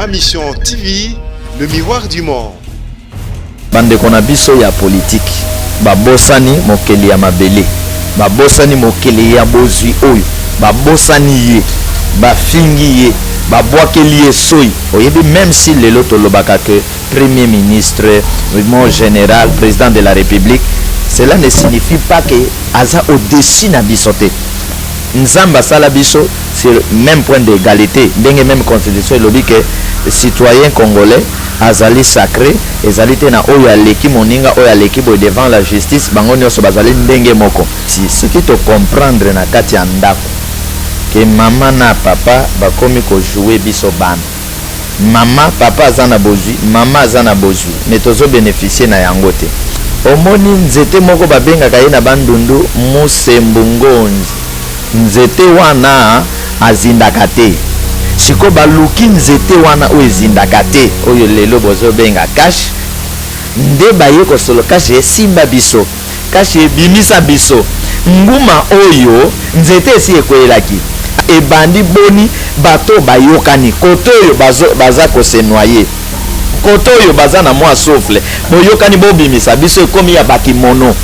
Ma Mission TV, le miroir du monde. Bandeko na biso ya politiki babosani mokeli ya mabele, babosani mokeli ya bozwi oyo, babosani ye, bafingi ye, babwakeli ye soyi. Oyebi, même si lelo tolobaka que premier ministre, mon général, président de la République, cela ne signifie pas que aza au-dessus na biso te. Nzambe asala biso sur même point d'égalité, ndenge même constitution elobi que citoyen congolais azali sacré, ezali te na oyo aleki moninga, oyo aleki boye. Devant la justice, bango nyonso bazali ndenge moko. Si soki tocomprendre na kati ya ndako ke mama na papa bakomi kojouer biso bana, mama papa aza na bozwi, mama aza na bozwi, mais tozobénéficier na yango te. Omoni nzete moko babengaka ye na Bandundu musembu ngonzi, nzete wana azindaka te. Sikoyo baluki nzete wana oyo ezindaka te, oyo lelo bozobenga CACH, nde baye kosolo. CACH esimba biso, CACH ebimisa biso nguma oyo nzete esi ekweyelaki. Ebandi boni? Bato bayokani kote oyo baza kose noyer, kote oyo baza na mwa souffle, boyokani bobimisa biso, ekomi ya bakimono.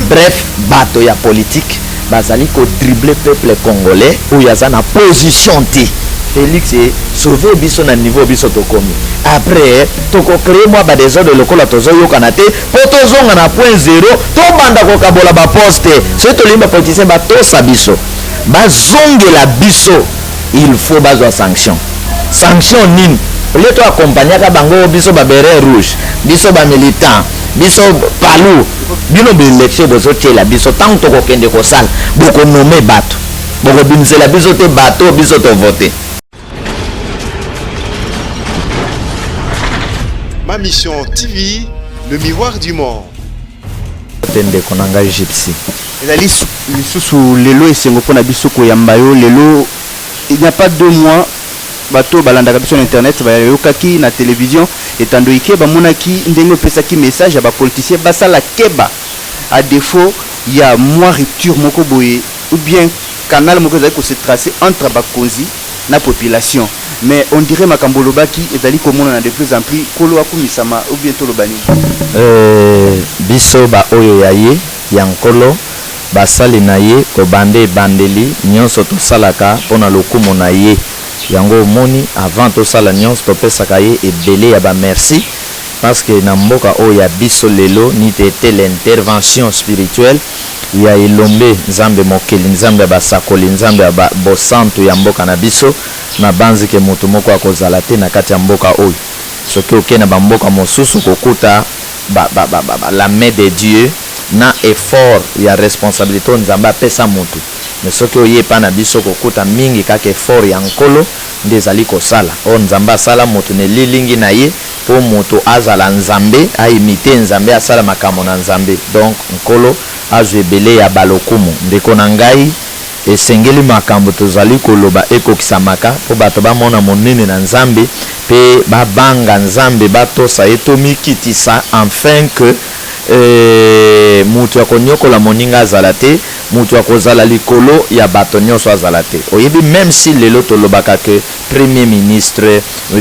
Bref, bato ya politike bazali kodribler peuple congolais oyo aza na position te. Félix sauve biso na niveau biso tokomi. Après tokocréer mwa badésordre lokola tozoyokana te, mpo tozonga na point zéro, tobanda kokabola baposte. Soki tolingi bapoliticien batosa biso, bazongela biso, il faut bazwa sanction. Sanction nini? Au lieu toaccompagnaka bango, biso babéret rouge, biso bamilitant, biso palu, bino baélection bozotiela biso, ntango tokokende kosala, bokonommer bato, bokobimisela biso te bato biso tovote. Ma Mission TV, le miroir du monde. Te, ndeko na ngai Gypsy. Ezali lisusu lelo esengo mpona biso koyamba yo lelo. Il n'y a pas 2 mois, bato balandaka biso na internet bayokaki na télévision etando ike, bamonaki ndenge opesaki message ya bapoliticien basala keba. À défaut ya mwa rupture moko boye ou bien canal moko ezali kose tracer entre bakonzi na population, mais on dirait makambo olobaki ezali komonana de plus en plus. Kolo akumisama ou bien toloba nini? Biso baoyo ya ye, ya Nkolo, basali na ye, kobanda ebandeli, nyonso tosalaka mpona lokumu na ye. Yango omoni, avant tosala nyonso, topesaka ye ebele ya bamerci, parce que na mboka oyo ya biso lelo, n'eût été l'intervention spirituelle ya elombe Nzambe mokeli, Nzambe ya basakoli, Nzambe ya bosantu ya mboka na biso, na banzi ke moto moko akozala te na kati ya mboka oyo. Soki okei na bamboka mosusu, kokuta ba la main de Dieu na effort ya responsabilité oyo Nzambe apesa motu. Mais soki oye epai na biso, kokuta mingi kaka effort ya Nkolo nde ezali kosala. Oyo Nzambe asala moto na elilingi na ye, mpo moto azala Nzambe, aimiter Nzambe, asala makambo na Nzambe. Donc Nkolo azwa ebele ya balokumu. Ndeko na ngai, esengeli makambo tozali koloba ekokisamaka, mpo bato bamona monene na Nzambe mpe babanga Nzambe, batosa ye, tomikitisa, afin que moto ya konyokola moninga azala te, moto ya kozala likolo ya bato nyonso azala te. Oyebi, même si lelo tolobaka que premier ministre,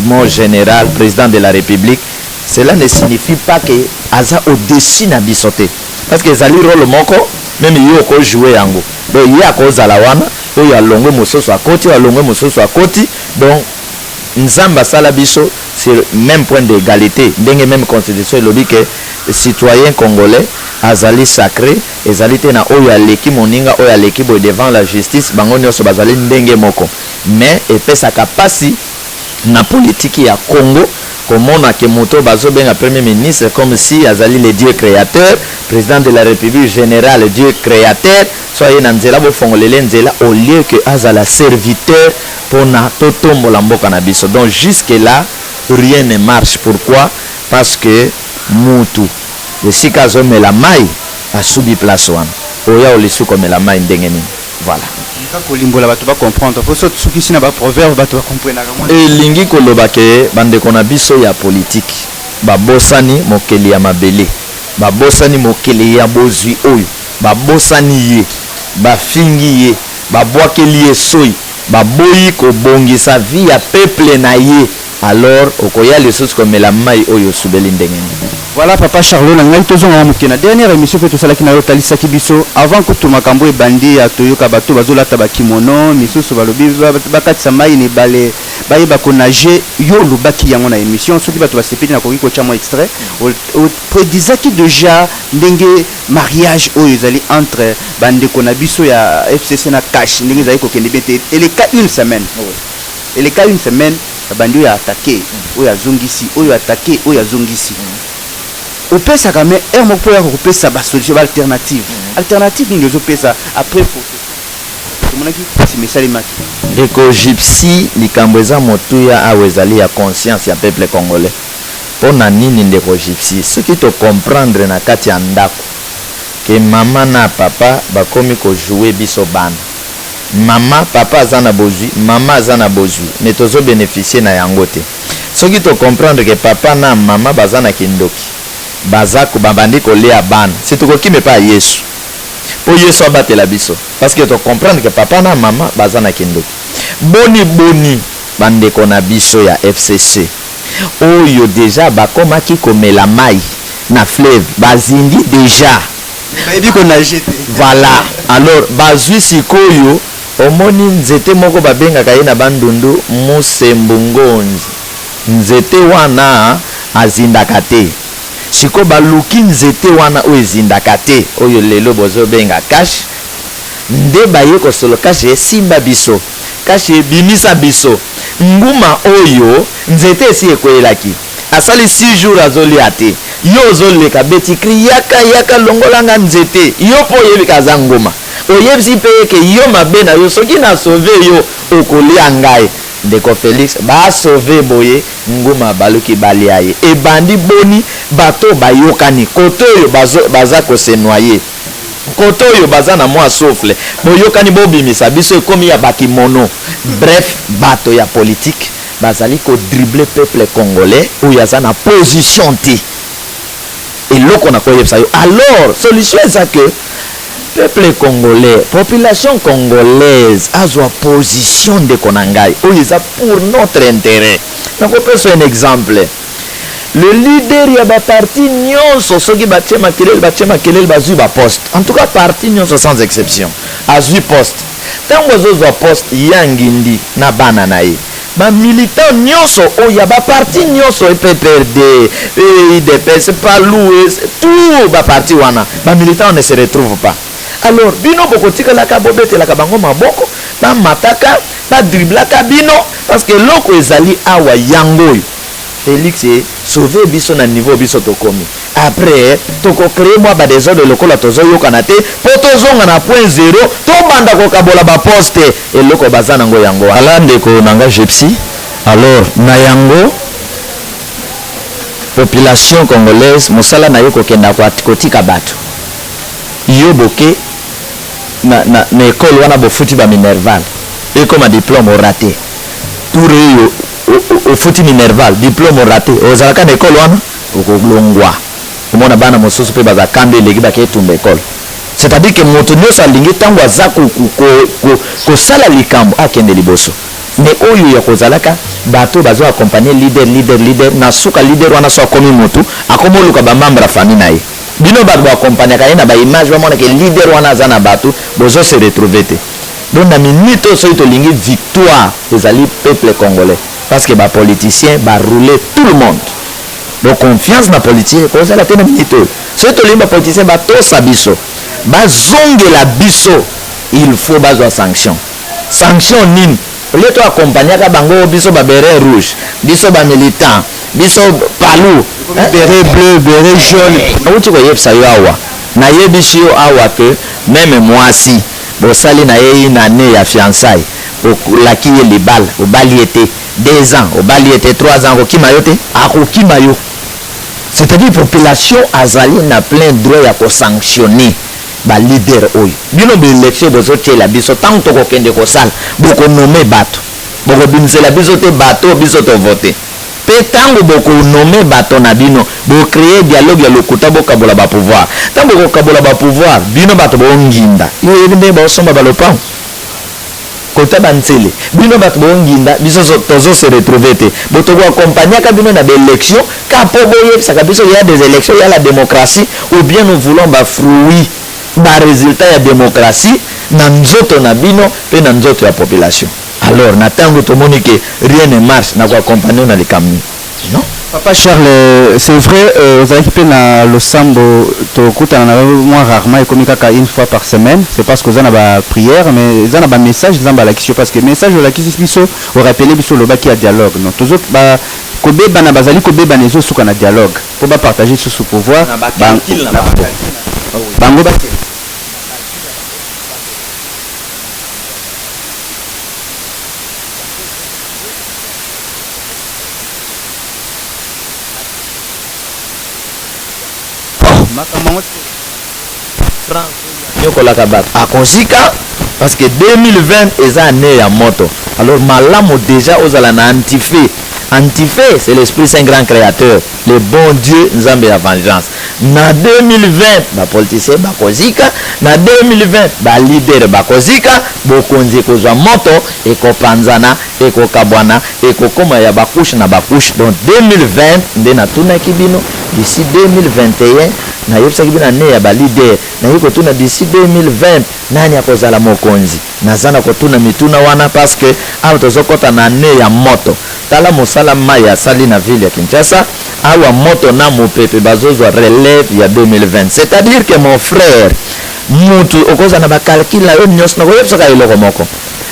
mon général, président de la République, cela ne signifie pas que aza au-dessus na biso te, parce que ezali rôle moko, même ye okojouer yango. Donc ye akozala wana, oyo alongwe mosusu akoti, oyo alongwe mosusu akoti. Donc Nzambe asala biso sur même point d'égalité, ndenge même constitution elobi ke citoyen congolais azali sacré, ezali te na oyo aleki moninga, oyo aleki boye. Devant la justice, bango nyonso bazali ndenge moko. Mais epesaka mpasi na politiki ya Congo komona ke moto bazobenga premier ministre comme si azali le dieu créateur, président de la République, général, dieu créateur, so aye na nzela, bofongolele nzela, au lieu que azala serviteur mpona totombola mboka na biso. Donc jusque là rien ne marche. Pourquoi? Parce que mutu esika azomela mai, asubi place wana, oya olisu komela mai ndenge nini? Voilà. Kaka kolimbola, bato bacomprendre, po so sukisi na baproverbe, bato bacomprenaka mwa. Elingi koloba ke bandeko na biso ya politiki babosani mokeli ya mabele, babosani mokeli ya bozwi oyo, babosani ye, bafingi ye, babwakeli ye soyi, baboyi kobongisa vie ya peuple na ye. Alors okoya lisusu komela mai oyo osubeli ndenge nini? Voilà, papa Charlot na ngai, tozonga moke na dernière émission mpe tosalaki na yo. Otalisaki biso avant kutu makambo ebandi ya toyoka bato bazolata bakimono misusu, balobi bakatisa mai na ebale, bayeba konager. Yo olobaki yango na émission. Soki bato basepeli, nakoki kotya mwa extrait. Oprédisaki déjà ndenge mariage oyo ezali entre bandeko na biso ya FCC na CACH, ndenge ezali kokende bien te. Eleka une semaine, eleka une semaine, babandi oyo attaque, oyo azongisi, oyo attaque, oyo azongisi. Opesaka mais heure moko mpo oyaka kopesa basolution, baalternative. Alternative nini ozopesa après photo tomonaki nsima esalemaki? Ndeko Gypsy, likambo eza motuya awa ezali ya conscience ya peuple congolais. Mpo na nini, ndeko Gypsy? Soki tocomprendre na kati ya ndako ke mama na papa bakomi kojouer biso bana, mama papa aza na bozwi, mama aza na bozwi, mais tozobénéficier na yango te. Soki tocomprendre ke papa na mama baza na kindoki, baza babandi kolia bana, si tokokima epai ya Yesu mpo Yesu abatela biso, parce que tocomprendre ke papa na mama baza na kindoki. Boni boni bandeko na biso ya FCC oyo déjà bakomaki komela mai na fleuve, bazindi déjà. Bayebi konager te. Voilà. Alors bazwi sikoyo, omoni nzete moko babengaka ye na Bandundu musembu ngonzi. Nzete wana azindaka te. Sikoyo baluki nzete wana oyo ezindaka te, oyo lelo bozobenga CACH, nde baye kosolo. CACH esimba biso, CACH ebimisa biso nguma oyo nzete esi ekweyelaki. Asali 6 jours azolia te. Yo ozoleka, beti cri: "Yaka, yaka, longolanga nzete." Yo mpo oyebika aza nguma, oyebisi mpe eke yo mabe na yo, soki na sauve yo, okolia ngai. Ndeko Félix basauve boye, nguma baluki balia ye. Ebandi boni? Bato bayokani kote oyo baza kose noyer, kote oyo baza na mwa souffle, boyokani bobimisa biso, ekomi ya bakimono. Bref, bato ya politike bazali kodribler peuple congolais oyo aza na position te. Eloko na koyebisa yo, alors solution eza ke peuple congolais, population congolaise azwa position. Ndeko na ngai, oyo eza pour notre intérêt. Nakopesa un exemple: le leader ya baparti nyonso, soki batie makelele, batie makelele, bazwi baposte, en tout cas parti nyonso sans exception azwi poste. Ntango azozwa poste ya ngindi na bana na ye, bamilitant nyonso oyo ya baparti nyonso, PPRD, UDPS, PALU, tout baparti wana, bamilitant ne se retrouve pas. Alors bino bokotikalaka bobetelaka bango maboko, bamataka, badriblaka bino, parce que eloko ezali awa yango oyo: Félix sauve biso na niveau biso tokomi. Après tokocréer mwa badésordre lokola tozoyokana te, mpo tozonga na point zéro, tobanda kokabola baposte. Eloko baza nango yango ala, ndeko na nga Gypsy. Alors na yango, population congolaise, mosala na ye kokenda kotika bato yo boke na ekole wana, bofuti baminerval, ekoma diplôme oraté. Tour oyo ofuti minerval, diplôme oraté, ozalaka na ekole wana, okolongwa. Omona bana mosusu mpe baza kanda eleki, bake etumba ekole. C'est-à-dire que moto nyonso alingi ntango aza kosala likambo, akende liboso. Mais oyo ya kozalaka bato bazo accompagner leader, leader, leader, na suka leader wana so akomi motu, akomi oluka bamembre ya famille na ye. Bino bato baaccompagnaka ye na baimage, bamonaka leader wana aza na bato, bozo se retrouver te. Donc na minute oyo, soki tolingi victoire, ezali peuple congolais, parce que bapoliticien baroule tout le monde. Donc confiance na politicien ekozala te na minute oyo. Soki tolingi bapoliticien batosa biso, bazongela biso, il faut bazwa sanction. Sanction nini? Au lieu toaccompagnaka bango, biso babéret rouge, biso bamilitant, biso PALU. Béret bleu, béret jaune. Nauti koyebisa yo awa, nayebisi yo awa ke même mwasi bosali na ye une année ya fiançaille, olaki ye libala, obali ye te, 2 ans obali ye te, 3 ans, akokima yo te? Akokima yo. C'est-à-dire population azali na plein droit ya kosanctionner baleader oyo. Bino baélection bozotiela biso, ntango tokokende kosala, bokonommer bato, bokobimisela biso te bato biso tovote. Mpe ntango bokonommer bato na bino, bocréer dialogue ya lokuta, bokabola bapouvoir. Ntango bokokabola bapouvoir, bino bato bonginda. Yo oyebi ndenge baosomba balopango? Kota banzele bino bato bonginda, biso tozo se retrouver te. Bo tokoaccompagnaka bino na baélection ka mpo boyebisaka biso ya des élections, ya la démocratie, ou bien nous voulons bafruit, barésultat ya démocratie na nzoto na bino mpe na nzoto ya population. Alors na ntango tomoni ke rien ne marche, na koaccompagne na likambo nini? Non. Papa Charles, c'est vrai, ozalaki mpe na losambo, tokutana na moi rarement, ekomi kaka une fois par semaine. C'est parce que oza na baprière, mais eza na bamessage Nzambe alakisi yo, parce que message olakisi biso, orappeler biso, olobaki ya dialogue. Non, tozo kobebana, bazali kobebana, ezosuka na dialogue mpo bapartage susu pouvoir. Na bacalcul na bango. Bango bakende. Makambo yango. France nyokolaka bato, akozika, parce que 2020 eza année ya moto. Alors malamu déjà ozala na antifeu. Antifeu, c'est l'Esprit Saint, grand créateur, le bon Dieu, Nzambe ya vengeance. Na 2020 bapoliticien bakozika, na 2020 baleader bakozika, bokonzi ekozwa moto, ekopanzana, ekokabwana, ekokóma ya bacouche na bacouche. Donc 2020 nde natunaki bino d'ici 2021, nayebisaki bino année ya baleader. Nayi kotuna d'ici 2020 nani akozala mokonzi. Naza na kotuna mituna wana parce que awa tozokɔta na année ya moto. Tala mosala mai asali na ville ya Kinshasa awa, moto na mopepe bazozwa relève ya 2020. C'est-à-dire que, mon frère, mutu okozala na bacalcul na yo nyonso, nakoyebisaka eloko moko.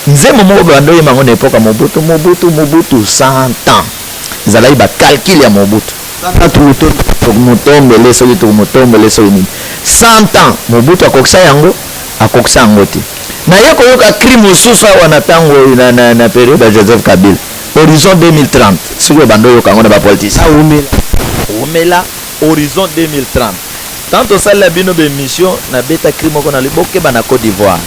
Nzembo moko bando oyemba yango na epoka Mobutu, Mobutu, Mobutu 100 ans, ezalaki bacalcul ya Mobutu. Tokomotombele soki tokomotombele soki nini, 100 ans Mobutu akokisa yango, akokisa yango te. Naye koyoka cri mosusu awa na ntango na période ya Joseph Kabila, horizon 2030. Soki obanda oyoka yango na bapoliticien, umela horizon 2030. Tant tosalela bino bémission, nabeta cri moko, nalobi bokeba na Côte d'Ivoire,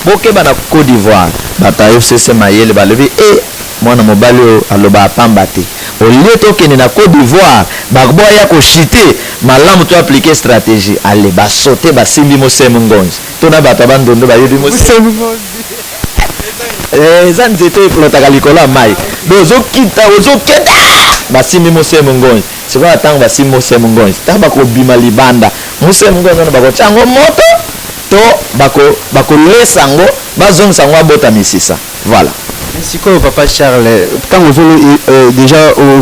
bokeba na Côte d'Ivoire. Bato ya FCC mayele balobi e mwana mobali oyo aloba apamba te. Olie tokende na Côte d'Ivoire, baboya koshite malamu, to appliquer stratégie. Ale basote, basimbi mosemu ngonzi to na bato ya Bandondo bayebi mosemu. Eza nzete eflotaka likolo ya mai, do ozokita, ozokenda, basimbi mosemu ngonzi. Sikoyo ntango basimbi mosemu ngonzi, ntango bakobima libanda, mosemu ngonzi wana bakotya yango moto to bakolesa yango, bazongisa yango, abota misisa. Voilà. Sikoyo papa Charles, ntango ozolo déjà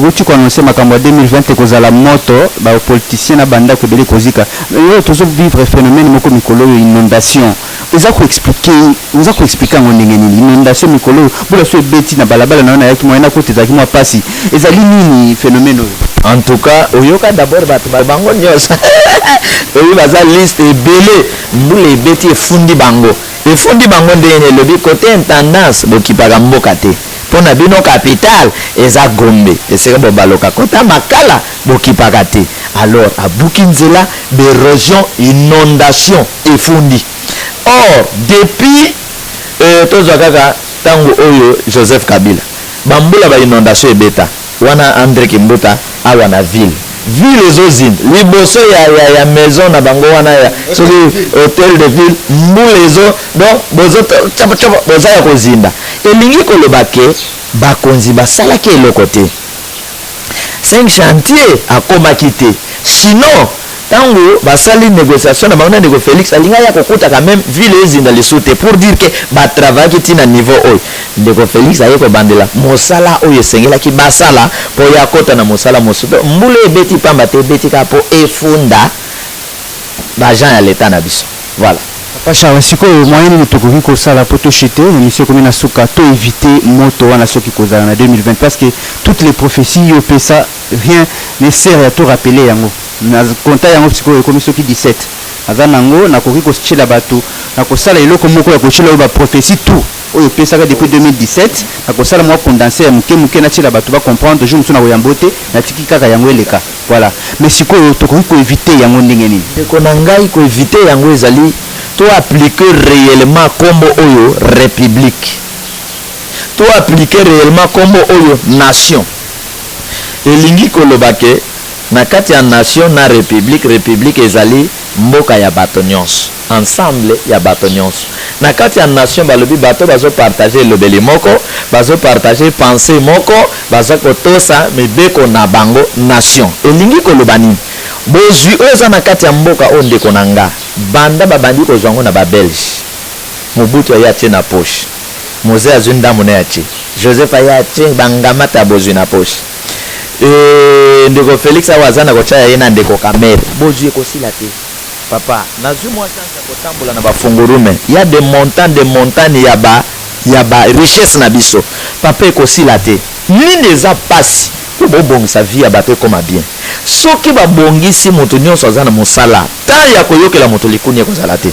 outi koannonce makambo ya 2020 ekozala moto, bapoliticien na bandako ebele kozika. Oyo tozovivre phénomène moko mikolo oyo, inondation, eza koexpliquer, oza koexpliquer yango ndenge nini? Inondation mikolo oyo, mbula so ebeti na balabala na yo, nayaki moyen nakota, ezalaki mwa pasi. Ezali nini phénomène oyo? En tout cas, oyoka d'abord bato bango nyonso oyo baza liste ebele, mbula ebeti, efundi bango, efundi bango ndenge nini? Elobi kote intendance bokipaka mboka te, mpo na bino capitale eza Gombe, esika bobaloka kota Makala, bokipaka te. Alors abuki nzela, baérosion, inondation, efundi. Or depuis tozwa kaka ntango oyo Joseph Kabila, bambula bainondation ebeta wana, André Kimbuta awa na ville, ville ezozinda liboso ya maison na bango wana ya soki hôtel de ville. Mbula ezo, donc bozo boza ya kozinda. Elingi koloba ke bakonzi basalaki eloko te, 5 chantier akomaki te. Sinon ntango basali négociation na bango na ndeko Félix, alingi aya kokuta quand même ville ezinda lisusu te, pour dire ke batravaillaki ntina niveau oyo. Ndeko Félix aye kobandela mosala oyo esengelaki basala mpo ya kota na mosala mosusu. Mbula ebeti pamba te, ebeti kaka mpo efunda baagent ya leta na biso. Voilà. Papa Charles, sikoyo moyen nini tokoki kosala mpo toshite émission ekomi na suka, to éviter moto wana soki kozala na 2020? Parce que toutes les prophéties yo opesa, rien ne sert ya to rappeler yango na konta yango. Sikoyo ekomi soki 17, aza nango, nakoki kotiela bato, nakosala eloko moko ya kotiela oyo baprophétie tout oyo opesaka depuis 2017. Nakosala mwa condensé ya moke moke, natiela bato bacomprendre. Jour mosusu nakoyamba te, natiki kaka yango eleka. Voilà. Mais sikoyo tokoki koéviter yango ndenge nini? Ndeko na ngai, koéviter yango ezali to appliquer réellement nkombo oyo république, to appliquer réellement nkombo oyo nation. Elingi koloba ke na kati ya nation na république, république ezali mboka ya bato nyonso. Ensemble ya bato nyonso. Na kati ya nation balobi bato bazopartage elobeli moko, bazopartage pensée moko, baza kotosa mibeko na bango. Nation elingi koloba nini? Bozwi oyo eza na kati ya mboka oyo, ndeko na nga, banda babandi kozwa yango na Babelge, Mobutu aye atie na poche, Mzee azwi ndambo na ye atie, Joseph aye atie bangamata ya bozwi na poche, ndeko Félix awa aza na kotia ya ye na ndeko Kamerhe. Bozwi ekosila te, papa. Nazwi mwa chance ya kotambola na bafungurume ya de montagne, de montagne ya ba richesse na biso, papa, ekosila te. Nini eza pasi mpo bobongisa vie ya bato ekóma bien? Soki babongisi, moto nyonso aza na mosala, ta ya koyokela moto likuni ekozala te,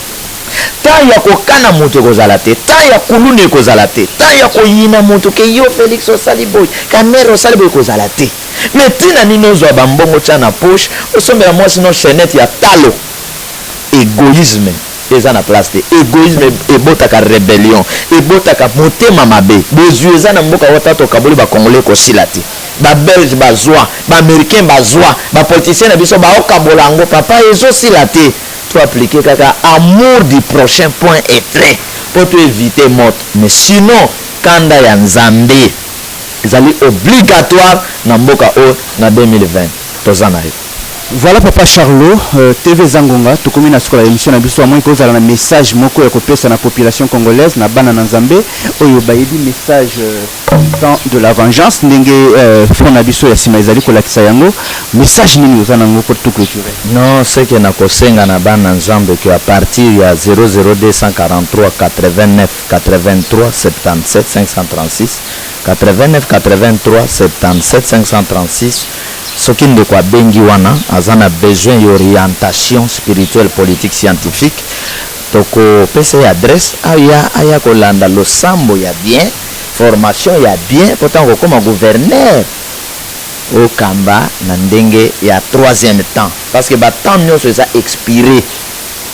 ta ya kokana moto ekozala te, ta ya kuluna ekozala te, ta ya koyina moto ke yo Félix osali boye, Kamerhe osali boye, ekozala te. Mais ntina nini ozwa bambongo, tya na poche, osombela mwasi no chaînette ya talo? Égoïsme eza na place te. Égoïsme ebotaka rébellion, ebotaka motema mabe. Bozwi eza na mboka wata, tokaboli Bakongolais, ekosila te. Babelge bazwa, Baaméricain bazwa, bapoliticien na biso baokabola yango, papa, ezosila te. To appliquer kaka amour du prochain, point et trait, mpo to éviter moto. Mais sinon kanda ya Nzambe ezali obligatoire na mboka oyo na 2020 toza na yo. Voilà, papa Charlot, TV Zangonga, tokomi na suka ya émission na biso. Amoi kozala na message moko ya kopesa na population congolaise, na bana na Nzambe oyo bayebi message temps de la vengeance, ndenge front na biso ya nsima ezali kolakisa yango. Message nini oza nango mpo to clôturer? Non, ce que nakosenga na bana Nzambe, ke à partir ya 00243 89 83 77 536, 89 83 77 536, soki ndeko abengi wana, aza na besoin ya orientation spirituelle, politique, scientifique, tokopesa ye adresse, aya kolanda losambo ya bien, formation ya bien, mpo ntango kokóma gouverneur, okamba na ndenge ya troisième temps, parce que batemps nyonso eza expiré.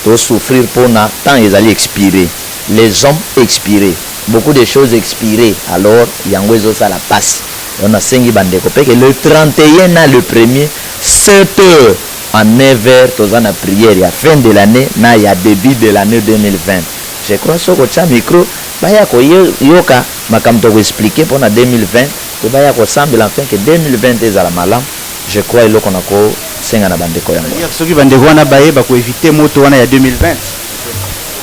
Tosouffrir mpona temps ezali expiré, les hommes expirés, beaucoup de choses expirées. Alors yango ezosala pasi. Yo nasengi bandeko mpe ke le 31 na le premier, 7 heures à 9 heures, toza na prière ya fin de l'année na ya début de l'année 2020. Je crois soki otya micro, baya koyoka makambo tokoexpliquer mpona 2020, mpe baya kosambela afin ke 2020 ezala malamu. Je crois eloko na kosenga na bandeko yango. Soki bandeko wana bayeba koéviter moto wana ya 2020.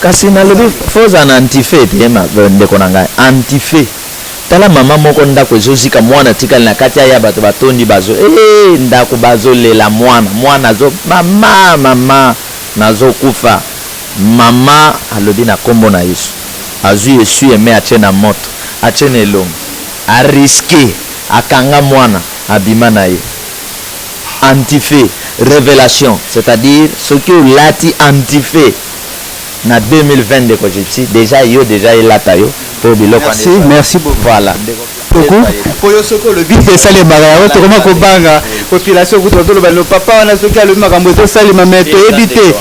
Kasi nalobi fozala na antifeu te, ndeko na ngai, antifeu. Tala mama moko, ndako ezozika, mwana tikali na kati, aya bato batondi, bazo e ndako, bazolela mwana, mwana azo: "Mama, mama, nazokufa." Mama alobi na nkombo na Yesu, azwi essuie-main, atie na moto, atie na elongi, arisquer, akanga mwana, abima na ye. Antifeu, révélation, c'est-à-dire soki olati antifeu na 2020, ndeko Gypsy, déjà yo déjà elata yo mpo biloko. Merci, merci beaucoup. Voilà. Beaucoup po yo soki olobi esalemaka yango. Tokoma kobanga population kutu bazoloba no papa wana soki alobi makambo ezosalema, mais toyebi te.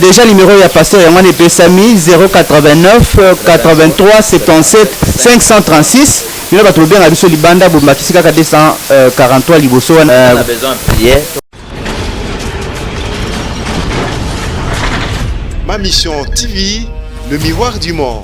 Déjà numéro ya pasteur yango wana epesami: 089 83 77 536. Bino bato bobenga biso libanda, bombakisi kaka 243 liboso wana. On a besoin de prière. Ma Mission TV, le miroir du monde.